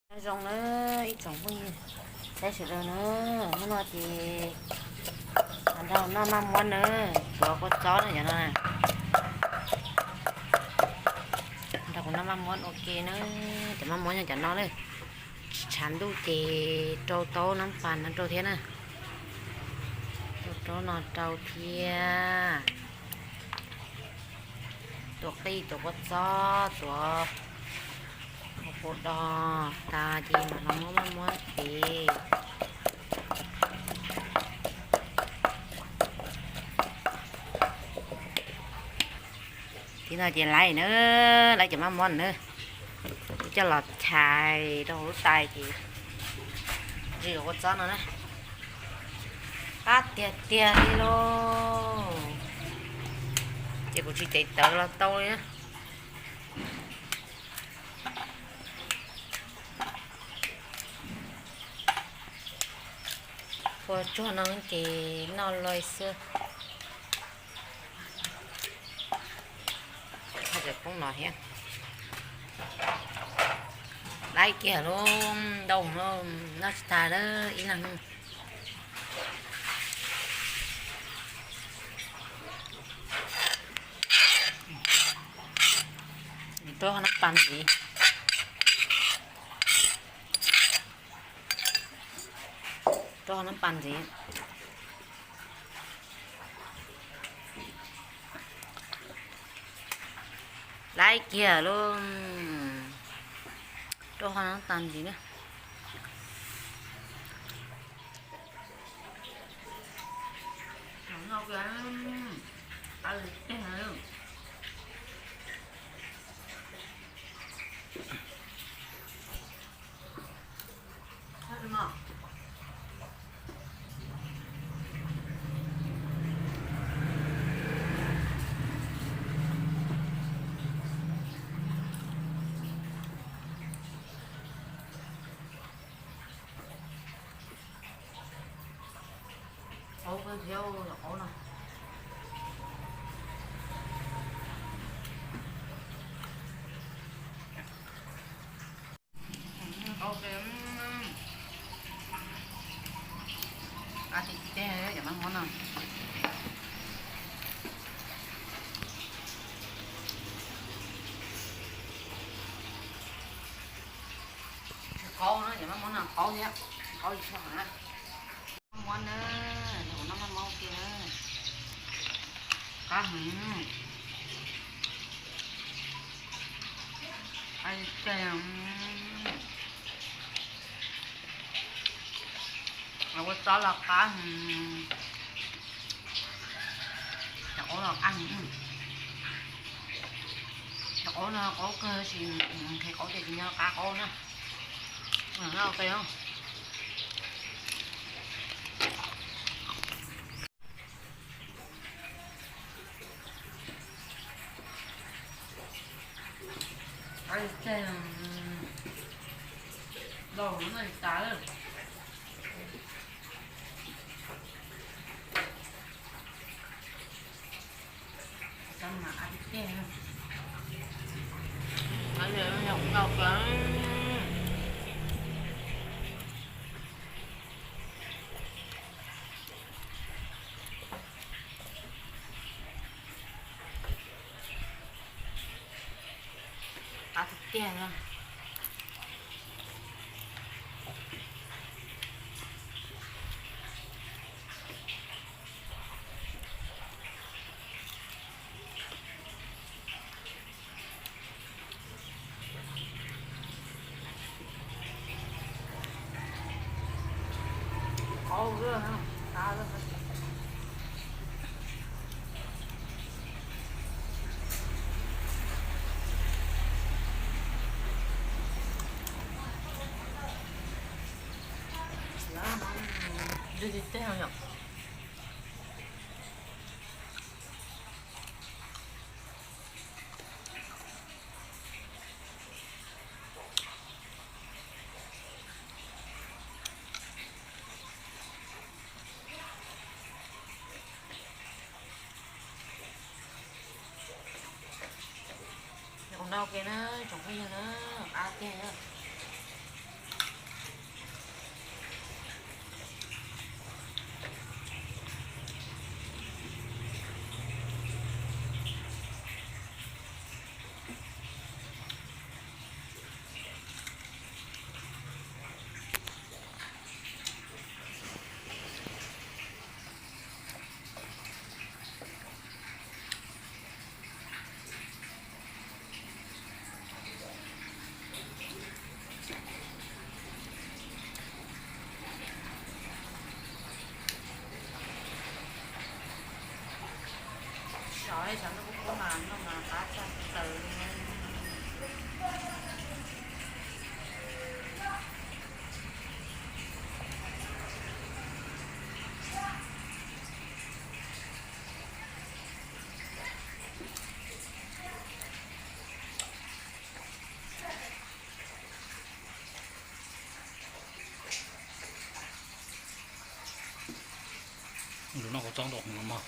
Nyob zoo na ib tsoom phooj ywg, saib sawv daws na, hnub no ces nrog noj maj muab na, tuav kua txob na cov no. Nrog kuv noj maj muab ua ke na, cov maj muab nyob cov no na. Tshav ntuj ces rau taub nab pas no rau thiab na. Rau taub no rau thiab. Tuav qij, tuav kua txob, tuav qau do tas ces mam los muab maj muab ces. Tib no ces laiv na, laiv cov maj muab na, coj los chais rau hauv lub tais ces ntsis kua txob no na. Qab tiag tiag li lauj. Ces kuv tsis tev tawv los tau li na. Kua txob no ces noj loj xwb. Haj tseem poob no thiab. Laiv kiag lauj, ntau no noj tsis tag lawm ib leeg. Rau qhov nab pas ntxiv. Rau qhov nab pas ntxiv. Laiv kiag lauj, rau qhov nab pas ntxiv na. Qaub thiab, qaub no. Qaub tiag, qab tiag tiag cov maj muab no. Tsis qaub na, cov maj muab no qaub thiab, qaub tsis tshua heev na. Maj muab na, noj maj muab ua ke na. Qab heev. Qab tiag. Ua txob los qab heev. Cov qaub los qab heev. Cov qaub no qaub kawg, tab sis nqhis qaub ces tsis nyob qab qaub na. Noj ua ke. Qab tiag tiag na. Noj ua ke na tsoom phooj ywg na, qab tiag na. Tus no kuv txob ntau heev no mog.